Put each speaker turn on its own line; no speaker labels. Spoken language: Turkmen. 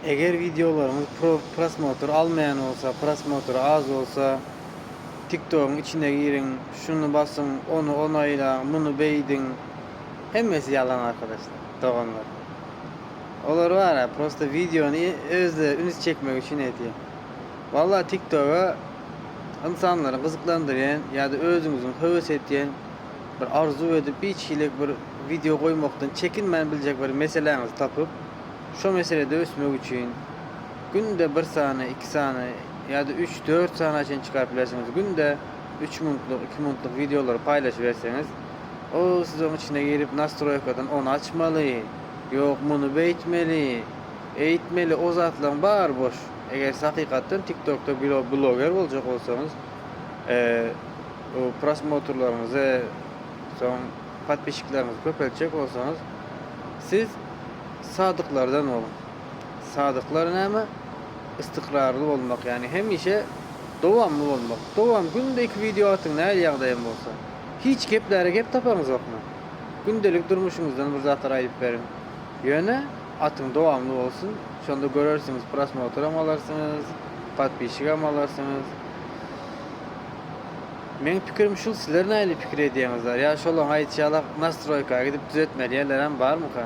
Eger wideolaryňyz prosmotr almaýan bolsa, prosmotry az bolsa, TikTogyň içine giriň, şuny basyň, ony onaýlaň, muny beýdiň. Hemmesi ýalan arkadaşlar, doganlar. Olar bar-a, prosta wideony özleri üns çekmek üçin edýär. Walla TikToga ynsanlary gyzyklandyrýan ýa-da özüňiziň höwes edýän bir arzuw edip hiç hili bir wideo goýmakdan çekinmän biljek bir meseläňizi tapyp, şo meselede ösmek üçin günde bir sany, iki sany ýa-da üç, dört sana çenli çykaryp bilersiňiz. Günde üç minutlyk, iki minutlyk wideolary paýlaşyberseňiz, o siz oň içine girip nastroýkadan ony açmaly, ýok muny beýtmeli, eýtmeli o zatlaryň bary boş. Eger siz hakykatdan TikTokda bloger boljak bolsaňyz, o prosmotrlaryňyzy, soň podpisçikleriňizi köpeltjek bolsaňyz, siz sadyklardan boluň. Sadyklar näme? Istikrarly bolmak, ýagny hemişe dowamly bolmak. Dowam, günde iki wideo atyň nähili ýagdaýam bolsa. Hiç gepläre gep tapaňyzokmy? Gündelik durmuşyňyzdan bir zatlar aýdyp beriň. Ýöne atyň dowamly bolsun, şonda görersiňiz prosmotram alarsyňyz, podpisçigam alarsyňyz. Meň pikirim şul sizler nähili pikir edýäňizler? Ýa şolaň aýdyşy ýalak nastroýka gidip düzetmeli ýerlerem barmyka?